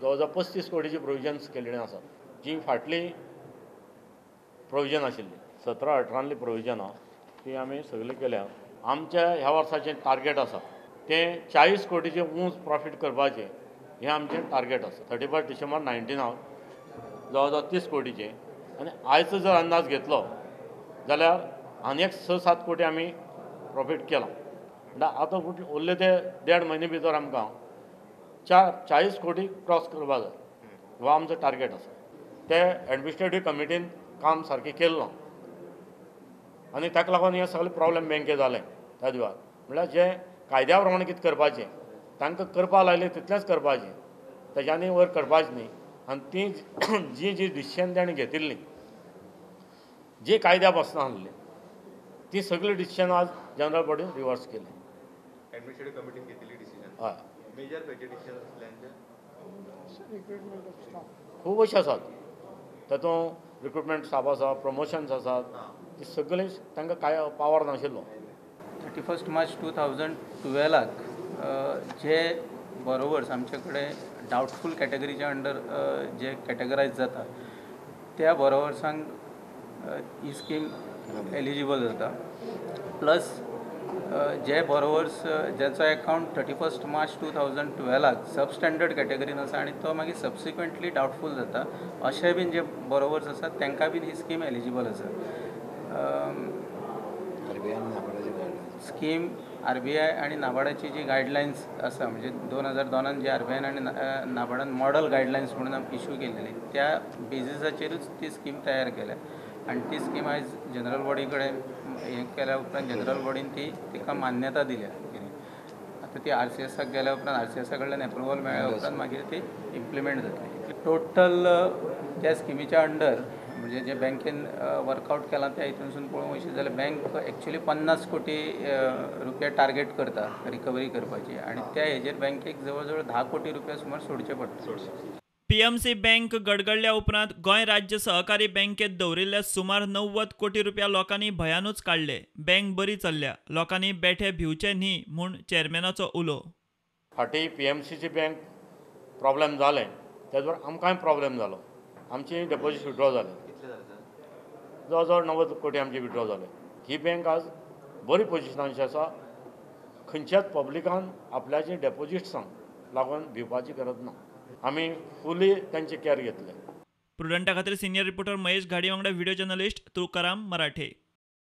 जवळ जवळ 35 कोटीची प्रोविजन्स केल्ली आसात, जी फाटली प्रोविजन आशिल्ली 17-18 प्रोविजनां ती आमी सगळी केल्या. आमच्या ह्या वर्साचें टार्गेट आसा तें 40 कोटीचें उंच प्रॉफीट करपाचें, हें आमचें टार्गेट आसा. 31 डिसेंबर 19 जवळ जवळ 30 कोटीचें, आनी आयचो जर अंदाज घेतलो जाल्यार आनी एक 6-7 कोटी आमी प्रॉफीट केला. म्हणल्यार आतां उरले ते 1.5 म्हयने भितर आमकां 40 कोटी क्रॉस करपा जाय, हो आमचो टार्गेट आसा. ते एडमिनिस्ट्रेटीव कमिटीन काम सारकें केलें ना आनी ताका लागून हे सगळे प्रॉब्लेम बँके जाले. त्या दिवार म्हणल्यार जे कायद्या प्रमाणे कितें करपाचें तांकां करपा लायलें तितलेंच करपाचें, तेज्यानी वयर करपाचें न्ही. आनी ती जी जी डिसिजन ताणें घेतिल्लीं जी कायद्या बसना आसली ती सगळी डिसिजन आज जनरल बॉडीन रिवर्स केली. एडमिनिस्ट्रेटीव कमिटीन घेतिल्ली डिसिजन, हय, मेजर खंयचे डिसिजन आसले? खूब अशें आसात, तातूंत रिक्रुटमेंट स्टाफ आसा, प्रमोशन्स आसात, ती सगळीं तांकां कांय पावर नाशिल्लो. 31 मार्च 2012 जे बॉरोवर्स आमचे कडेन डावटफूल कॅटेगरीच्या अंडर जे कॅटेगरायज जाता त्या बॉरोवर्सांक ही स्कीम एलिजिबल जाता. प्लस जे बॉरोवर्स ज्याचो अकावंट 31 मार्च 2012 सबस्टँडर्ड कॅटेगरीन आसा आनी तो मागीर सबसिक्वंटली डावटफूल जाता, अशे बीन जे बॉरोवर्स आसात तांकां बीन ही स्कीम एलिजिबल आसा. स्कीम RBI आनी नाबार्डाची जी गायडलायन्स आसा, म्हणजे 2002 जे RBI आनी नाबार्डान मॉडल गायडलायन्स म्हणून इशू केलेली त्या बेजिसाचेरूच ती स्कीम तयार केल्या आनी ती स्कीम आयज जनरल बॉडी कडेन हें केल्या उपरांत जनरल बॉडीन ती तिका मान्यता दिल्या. कितें आतां ती RCSाक गेल्या उपरांत RCSा कडल्यान एप्रुवल मेळ्ळ्या उपरांत मागीर ती इम्प्लिमेंट जातली. टोटल त्या स्किमीच्या अंडर म्हणजे जे बँकेन वर्कआवट केलां त्या हितूनसून पळोवंक वचत जाल्यार बँक एक्चुअली 50 कोटी रुपया टार्गेट करता रिकवरी करपाची आनी त्या हेजेर बँकेक जवळ जवळ 10 कोटी रुपया सुमार सोडचे पडटा. PMC बँक गडगडल्या उपरांत गोंय राज्य सहकारी बँकेत दवरिल्ले सुमार 90 कोटी रुपया लोकांनी भयानूच काडले. बँक बरी चल्ल्या, लोकांनी बेठे भिवचे न्ही म्हूण चेअरमॅनाचो उलो. फाटीं PMCची बँक प्रॉब्लेम जालें, तेच बरोबर आमकांय प्रॉब्लेम जालो. आमची डेपोजीट विड्रॉ जाले, जवळ जवळ 90 कोटी आमचे विड्रॉ जाले. ही बँक आज बरी पोजिशनाची आसा, खंयच्याच पब्लिकान आपल्याची डेपोजिट्सांक लागून भिवपाची गरज ना. आमी फुली तांचे केअर घेतले. प्रुडंटा खातीर सिनियर रिपोर्टर महेश घाडी वांगडा व्हिडिओ जर्नलिस्ट तुकाराम मराठे.